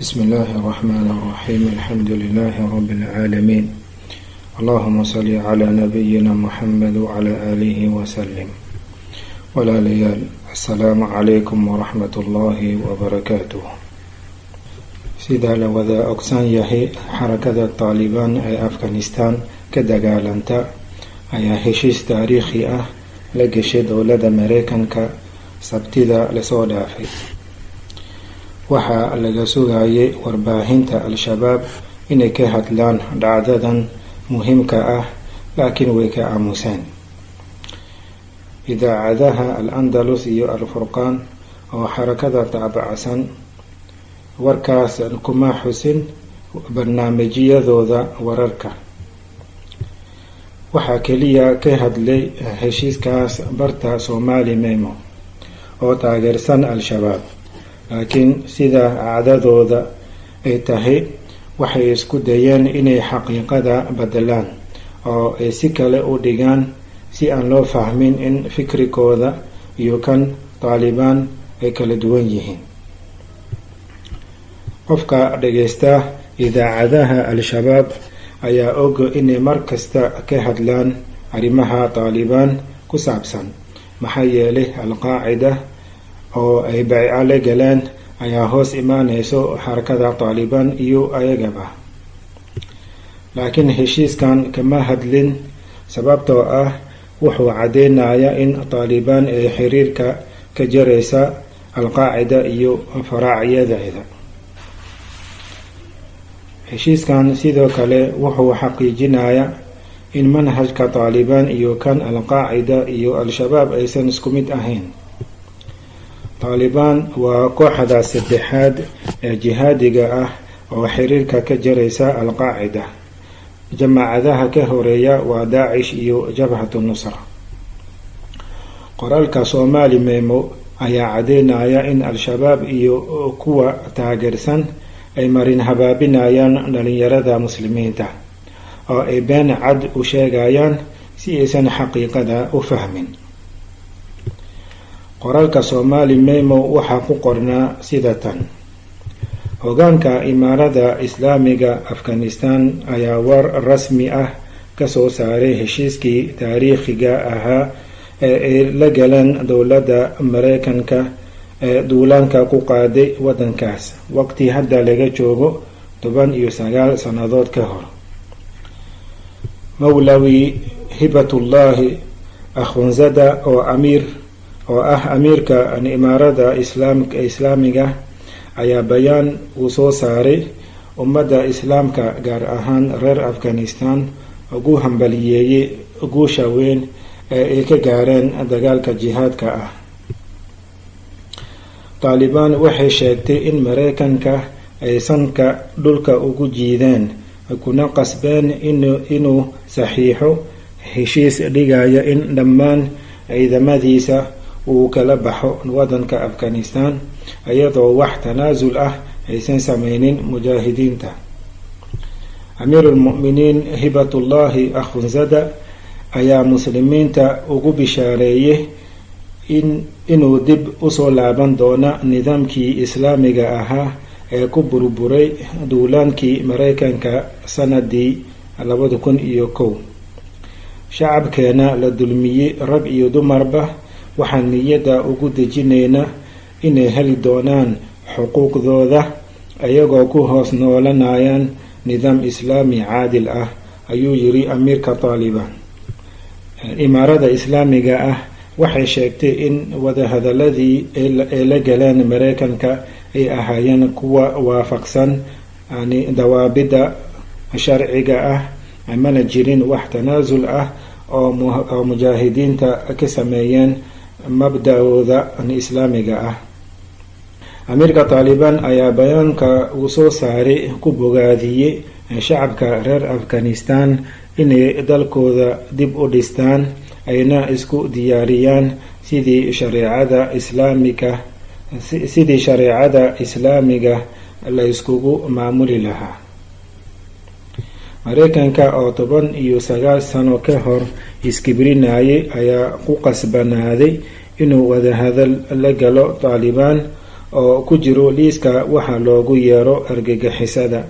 بسم الله الرحمن الرحيم، الحمد لله رب العالمين، اللهم صل على نبينا محمد وعلى آله وسلم. Walaalayaal, assalaamu calaykum waraxmat ullaahi wabarakaatuh. Sida la wada ogsan yahay, xarakada Taalibaan ee Afghanistan ka dagaalanta ayaa heshiis taariikhi ah la gashay dowladda Mareykanka Sabtida lasoo dhaafay. Waxaa laga sugayay warbaahinta Al-Shabaab inay ka hadlaan dhacdadan muhiimka ah, laakiin way ka aamuseen. Idaacadaha Al Andalus iyo Al Furqaan oo xarakada taabacsan warkaas kuma xusin barnaamijyadooda wararka. Waxaa keliya ka hadlay heshiiskaas barta Somali Memo oo taageersan Al-Shabaab, laakiin sida caadadooda ay tahay, waxay isku dayeen inay xaqiiqada bedelaan oo ay si kale u dhigaan, si aan loo fahmin in fikrikooda iyo kan Taalibaan ay kala duwan yihiin. Qofka dhageysta idaacadaha Al-Shabaab ayaa og inay mar kasta ka hadlaan arrimaha Taalibaan ku saabsan, maxaa yeelay Al-Qaacida oo ay bayco la galeen ayaa hoos imaaneyso xarakada Taalibaan iyo ayagaba. Laakiin heshiiskan kama hadlin, sababtoo ah wuxuu cadeynayaa in Taalibaan ay xiriirka ka jareysa Alqaacida iyo faraacyadeeda. Heshiiskan sidoo kale wuxuu xaqiijinayaa in manhajka Taalibaan iyo kan Alqaacida iyo Al-Shabaab aysan isku mid ahayn. Taalibaan waa kooxda saddexaad ee jihaadiga ah oo xiriirka ka jaraysa Alqaacida. Jamaacadaha ka horeeya waa Daacish iyo Jabhatu Nusra. Qoraalka Somali Memo ayaa cadeynaya in Al-Shabaab iyo kuwa taageersan ay marin habaabinayaan dhalinyarada Muslimiinta oo ay been cad u sheegayaan si aysan xaqiiqada u fahmin. Qoraalka Somali Memo waxaa ku qornaa sida tan: "Hogaanka Imaarada Islaamiga Afghanistan ayaa war rasmi ah kasoo saaray heshiiskii taariikhiga ahaa ee ay la galeen dowladda Mareykanka ee duulaanka ku qaaday waddankaas waqti hadda laga joogo 19 sannadood ka hor. Mawlawi Hibatullaahi Akhunzada oo ah amiirka Imaarada Islaamiga ayaa bayaan uu soo saaray ummadda Islaamka, gaar ahaan reer Afghanistan, ugu hambaliyeeyey guusha weyn ee ay ka gaareen dagaalka jihaadka ah. Taalibaan waxay sheegtay in Mareykanka ay sanka dhulka ugu jiideen kuna qasbeen inuu saxiixo heshiis dhigaya in dhammaan ciidamadiisa uu kala baxo waddanka Afghanistan, iyadoo wax tanaasul ah aysan sameynin mujaahidiinta. Amiirulmu'miniin Hibatullaahi Akhunzada ayaa Muslimiinta ugu bishaareeyey in inuu dib usoo laaban doono nidaamkii Islaamiga ahaa ee ku burburay duulaankii Mareykanka sanadii 2001. Shacabkeena la dulmiyey, rag iyo dumarba, waxaan niyadda ugu dejinaynaa inay heli doonaan xuquuqdooda iyagoo ku hoos noolanayaan nidaam Islaami caadil ah," ayuu yiri amiirka Taalibaan. Imaarada Islaamiga ah waxay sheegtay in wadahadaladii ay la galeen Mareykanka ay ahaayeen kuwa waafaqsan yani dawaabida sharciga ah, mana jirin wax tanaasul ah oo mujaahidiinta ka sameeyeen mabda-ooda Islaamiga ah. Amiirka Taalibaan ayaa bayaanka uu soo saaray ku bogaadiyey shacabka reer Afghanistan inay dalkooda dib u dhistaan ayna isku diyaariyaan sidii shareecada Islaamiga la iskugu maamuli lahaa. Mareykanka oo 19 sano ka hor iskibrinayay ayaa ku qasbanaaday inuu wadahadal la galo Taalibaan. oo ku jiro liiska waxa loogu yeero argagixisada.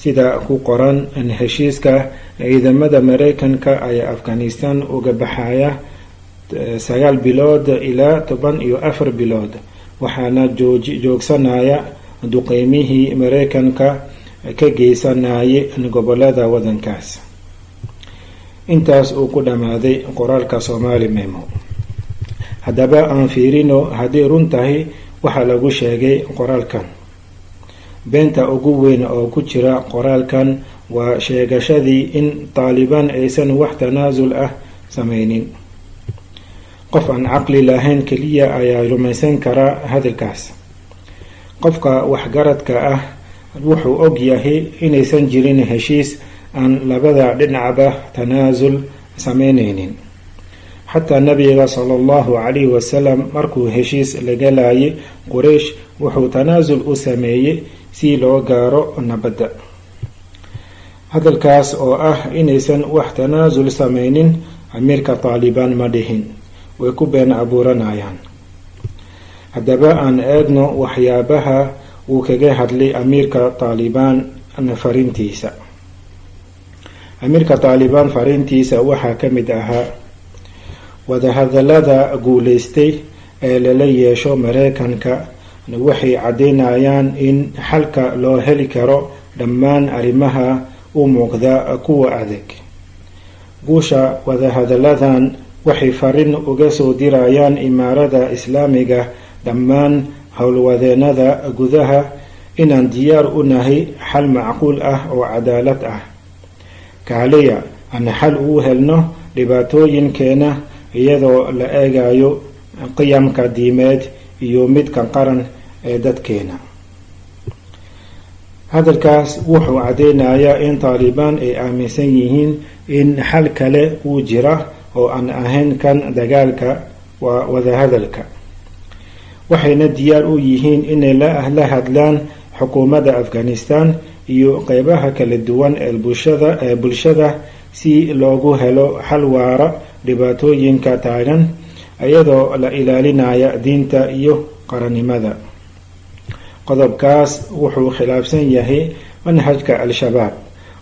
Sida ku qoran heshiiska, ciidamada Mareykanka ayaa Afghanistan uga baxaya 9 bilood ilaa 14 bilood, waxaana joogsanaya duqeymihii Mareykanka ka geysanayay gobolada wadankaas. Intaas uu ku dhammaaday qoraalka Somali Memo. Haddaba aan fiirino haddii run tahay waxaa lagu sheegay qoraalkan. Beenta ugu weyn oo ku jira qoraalkan waa sheegashadii in Taalibaan aysan wax tanaasul ah sameynin. Qof aan caqli lahayn keliya ayaa rumaysan karaa hadalkaas. Qofka waxgaradka ah wuxuu og yahay inaysan jirin heshiis aan labada dhinacba tanaasul sameyneynin. Xataa Nabiga sala Allahu calayhi wasalam markuu heshiis la galayay Quraysh, wuxuu tanaasul u sameeyey si loo gaaro nabadda. Hadalkaas oo ah inaysan wax tanaasul sameynin amiirka Taalibaan ma dhihin, way ku been abuuranayaan. Haddaba aan eegno waxyaabaha uu kaga hadlay amiirka Taalibaan fariintiisa. Amiirka Taalibaan fariintiisa waxaa ka mid ahaa: wadahadalada guuleystay ee lala yeesho Mareykanka waxay caddeynayaan in xalka loo heli karo dhammaan arrimaha u muuqda kuwa adag. Guusha wadahadaladan waxay fariin uga soo dirayaan Imaarada Islaamiga dhammaan howlwadeenada gudaha inaan diyaar u nahay xal macquul ah oo cadaalad ah. Kaaliya aan xal ugu helno dhibaatooyinkeena iyadoo la eegayo qiyamka diimeed iyo midka qaran ee dadkeena. Hadalkaas wuxuu caddeynayaa in Taalibaan ay aaminsan yihiin in xal kale uu jira oo aan ahayn kan dagaalka, waa wadahadalka, waxayna diyaar u yihiin inay la hadlaan xukuumadda Afghanistan iyo qeybaha kala duwan ee bulshada si loogu helo xal waara dhibaatooyinka taagan, iyadoo la ilaalinaya diinta iyo qarannimada. Qodobkaas wuxuu khilaafsan yahay manhajka Al-Shabaab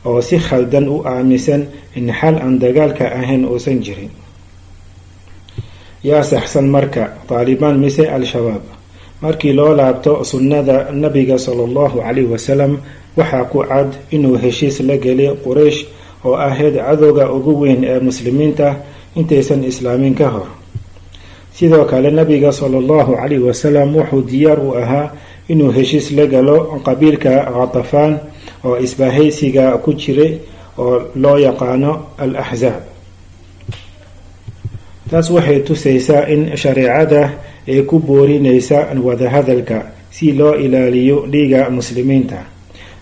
oo si khaldan u aaminsan in xal aan dagaalka ahayn uusan jirin. Yaa saxsan marka, Taalibaan mise Al-Shabaab? Markii loo laabto sunnada Nabiga sala Allahu calayhi wasalam, waxaa ku cad inuu heshiis la gelay Quraysh oo ahayd cadowga ugu weyn ee muslimiinta intaysan islaamin ka hor. Sidoo kale Nabiga sala Allahu calayhi wasalam wuxuu diyaar u ahaa inuu heshiis la galo qabiilka Khatafaan oo isbahaysiga ku jiray oo loo yaqaano Al Axzaab. Taas waxay tusaysaa in shareecada ay ku boorinaysa wadahadalka si loo ilaaliyo dhiiga muslimiinta.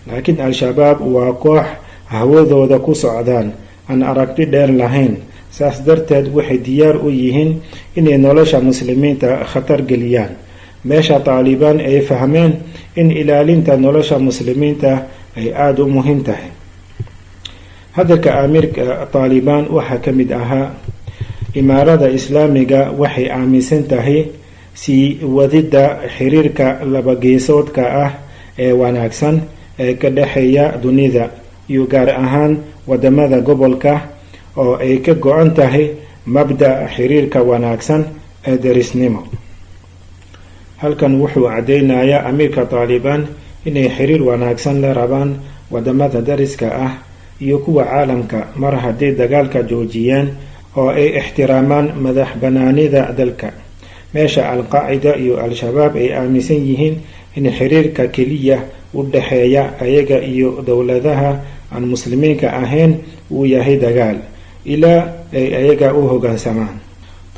Laakiin Al-Shabaab waa koox hawadooda ku socdaan, aan aragti dheer lahayn. Saas darteed waxay diyaar u yihiin inay nolosha muslimiinta khatar geliyaan, meesha Taalibaan ay fahmeen in ilaalinta nolosha muslimiinta ay aada u muhiim tahay. Hadalka amiirka Taalibaan waxaa ka mid ahaa: Imaarada Islaamiga waxay aaminsan tahay sii wadidda xiriirka labageesoodka ah ee wanaagsan ee ka dhexeeya dunida iyo gaar ahaan wadamada gobolka, oo ay ka go-an tahay mabda'a xiriirka wanaagsan ee derisnimo. Halkan wuxuu caddeynayaa amiirka Taalibaan inay xiriir wanaagsan la rabaan wadamada dariska ah iyo kuwa caalamka, mar hadday dagaalka joojiyeen oo ay ixtiraamaan madax banaanida dalka, meesha Al-Qaacida iyo Al-Shabaab ay aaminsan yihiin in xiriirka keliya u dhexeeya ayaga iyo dowladaha aan muslimiinka ahayn uu yahay dagaal ilaa ay ayaga u hoggaansamaan.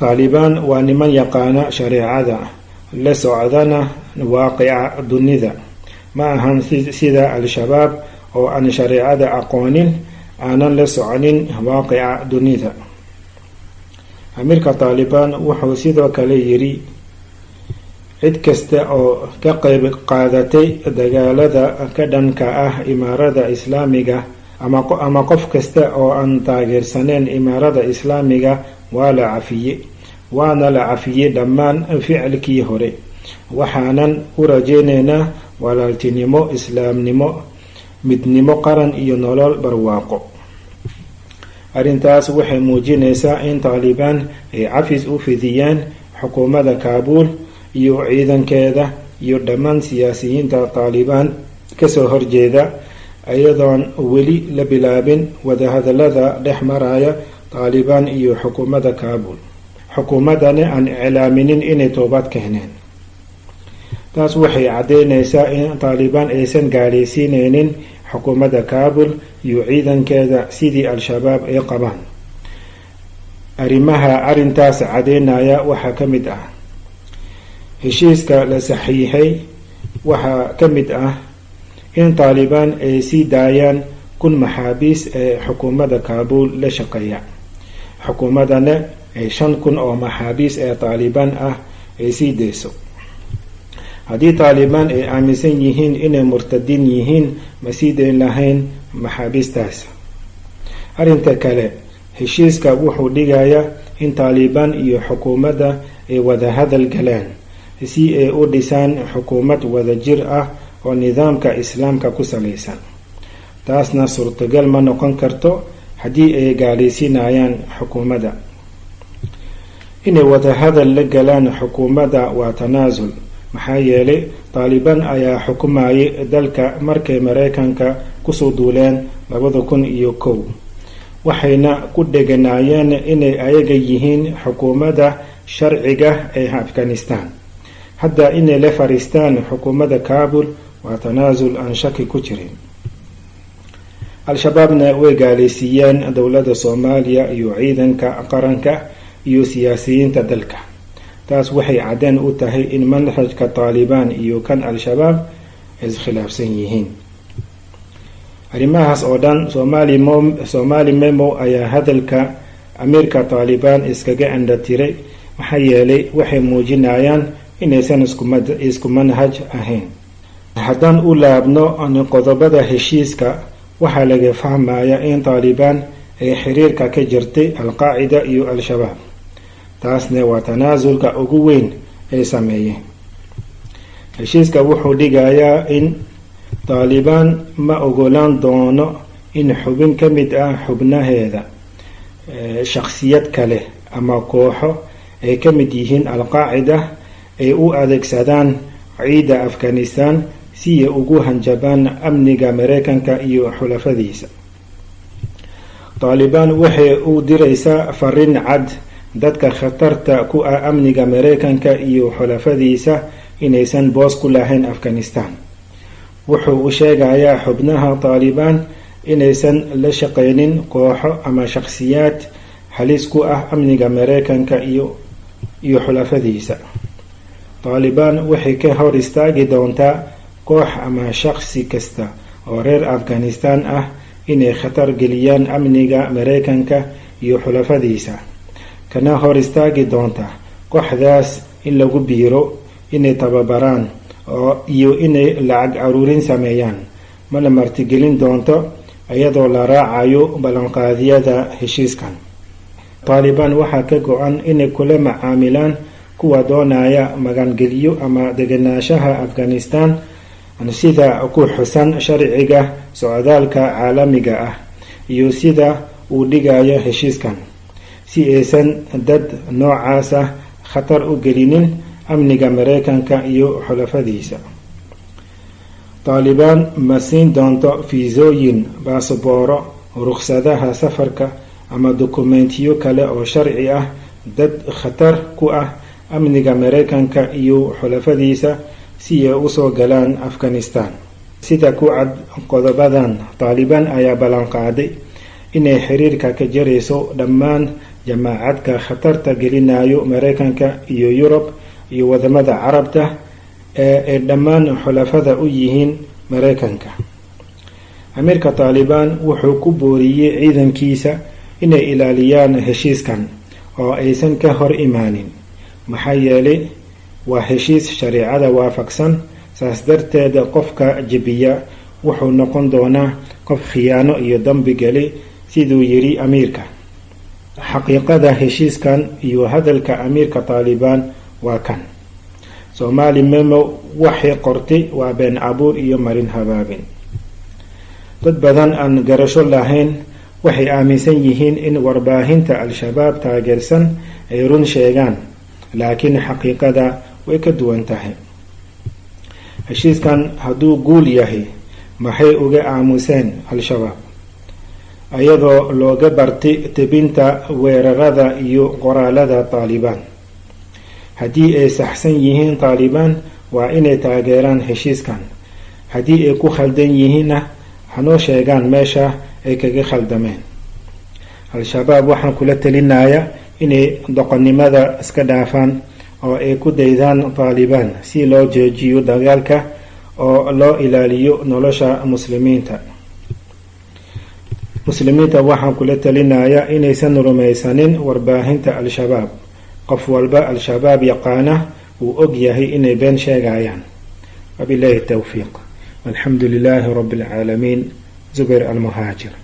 Taalibaan waa niman yaqaana shareecada, la socdana waaqica dunida. Ma ahan sida Al-Shabaab oo aan shareecada aqoonin, aanan la soconin waaqica dunida. Amiirka Taalibaan wuxuu sidoo kale yidhi: cid kasta oo ka qayb qaadatay dagaalada ka dhanka ah Imaarada Islaamiga ama qof kasta oo aan taageersaneyn Imaarada Islaamiga waa la cafiyey, waana la cafiyey dhammaan ficilkii hore. Waxaanan u rajeyneynaa walaaltinimo, islaamnimo, midnimo qaran iyo nolol barwaaqo. Arrintaas waxay muujinaysaa in Taalibaan ay cafis u fidiyeen xukuumadda Kaabuul iyo ciidankeeda iyo dhammaan siyaasiyiinta Taalibaan kasoo horjeeda, iyadoon weli la bilaabin wadahadalada dhex maraya Taalibaan iyo xukuumadda Kaabul, xukuumaddana aan iclaaminin inay toobad keeneen. Taas waxay caddeynaysaa in Taalibaan aysan gaalaysiineynin xukuumadda Kaabul iyo ciidankeeda sidii Al-Shabaab ay qabaan. Arrimaha arrintaas caddeynaya waxaa ka mid ah heshiiska la saxiixay. Waxaa ka mid ah in Taalibaan ay sii daayaan 1000 maxaabiis ee xukuumadda Kaabuul la shaqeeya, xukuumaddana ay 5000 oo maxaabiis ee Taalibaan ah ay sii dayso. Haddii Taalibaan ay aaminsan yihiin inay murtadiin yihiin, ma sii dayn lahayn maxaabiistaas. Arrinta kale, heshiiska wuxuu dhigayaa in Taalibaan iyo xukuumadda ay wadahadal galaan si ay u dhisaan xukuumad wadajir ah oo nidaamka Islaamka ku salaysan. Taasna suurtagal ma noqon karto haddii ay gaalaysiinayaan xukuumadda. Inay wadahadal la galaan xukuumadda waa tanaasul, maxaa yeelay Taalibaan ayaa xukumayay dalka markay Mareykanka kusoo duuleen 2001, waxayna ku dheganaayeen inay ayaga yihiin xukuumadda sharciga ee Afghanistan. Hadda inay la fariistaan xukuumadda Kabul waa tanaasul aan shaki ku jirin. Al-Shabaabna way gaalaysiiyeen dowladda Soomaaliya iyo ciidanka qaranka iyo siyaasiyiinta dalka. Taas waxay caddeen u tahay in manhajka Taalibaan iyo kan Al-Shabaab ay iskhilaafsan yihiin. Arrimahaas oo dhan, Somali Memo ayaa hadalka amiirka Taalibaan iskaga indha tiray, maxaa yeelay waxay muujinayaan inaysan isku manhaj ahayn. Haddaan u laabno qodobada heshiiska, waxaa laga fahmayaa in Taalibaan ay xiriirka ka jirtay Al-Qaacida iyo Al-Shabaab. Taasna waa tanaasulka ugu weyn ay sameeyeen. Heshiiska wuxuu dhigayaa in Taalibaan ma ogolaan doono in xubin ka mid ah xubnaheeda, shakhsiyad kale ama kooxo ay ka mid yihiin Al-Qaacida ay u adeegsadaan ciidda Afghanistan si ay ugu hanjabaan amniga Mareykanka iyo xulafadiisa. Taalibaan waxay u diraysaa fariin cad dadka khatarta ku ah amniga Mareykanka iyo xulafadiisa inaysan boos ku lahayn Afghanistan. Wuxuu u sheegayaa xubnaha Taalibaan inaysan la shaqeynin kooxo ama shakhsiyaad halis ku ah amniga Mareykanka iyo xulafadiisa. Taalibaan waxay ka hor istaagi doontaa koox ama shakhsi kasta oo reer Afghanistan ah inay khatar geliyaan amniga Mareykanka iyo xulafadiisa, kana hor istaagi doonta kooxdaas in lagu biiro, inay tababaraan iyo inay lacag aruurin sameeyaan, mana martigelin doonto, iyadoo la raacayo ballanqaadyada heshiiskan. Taalibaan waxaa ka go-an inay kula macaamilaan kuwa doonaya magangelyo ama degenaanshaha Afghanistan sida ku xusan sharciga socdaalka caalamiga ah iyo sida uu dhigayo heshiiskan, si aysan dad noocaas ah khatar u gelinin amniga Mareykanka iyo xulafadiisa. Taalibaan ma siin doonto fiisooyin, baasabooro, rukhsadaha safarka ama dukumentiyo kale oo sharci ah dad khatar ku ah amniga Mareykanka iyo xulafadiisa si ay usoo galaan Afghanistan. Sida ku cad qodobadan, Taalibaan ayaa ballanqaaday inay xiriirka ka jarayso dhammaan jamaacadka khatarta gelinayo Mareykanka iyo Yurub iyo wadamada Carabta ee ay dhammaan xulafada u yihiin Mareykanka. Amiirka Taalibaan wuxuu ku booriyey ciidankiisa inay ilaaliyaan heshiiskan oo aysan ka hor imaanin, maxaa yeelay waa heshiis shareecada waafaqsan. Saas darteeda qofka jebiya wuxuu noqon doonaa qof khiyaano iyo dambi gelay, siduu yiri amiirka. Xaqiiqada heshiiskan iyo hadalka amiirka Taalibaan waa kan. Soomaali Memo waxay qortay waa been abuur iyo marin habaabin. Dad badan aan garasho lahayn waxay aaminsan yihiin in warbaahinta Al-Shabaab taageersan ay run sheegaan, laakiin xaqiiqada way ka duwan tahay. Heshiiskan hadduu guul yahay, maxay uga aamuseen Al-Shabaab, ayadoo looga bartay tebinta weerarada iyo qoraalada Taalibaan? Haddii ay saxsan yihiin Taalibaan, waa inay taageeraan heshiiskan. Haddii ay ku khaldan yihiinna, hanoo sheegaan meesha ay kaga khaldameen. Al-Shabaab waxaan kula talinayaa inay doqonnimada iska dhaafaan oo ay ku daydaan Taalibaan, si loo joojiyo dagaalka oo loo ilaaliyo nolosha muslimiinta. Muslimiinta waxaan kula talinayaa inaysan rumaysanin warbaahinta Al-Shabaab. Qof walba Al-Shabaab yaqaana wuu og yahay inay been sheegayaan. Wabillahi towfiiq, alxamdu lilaahi rabbi alcaalamiin. Zubayr Almuhaajir.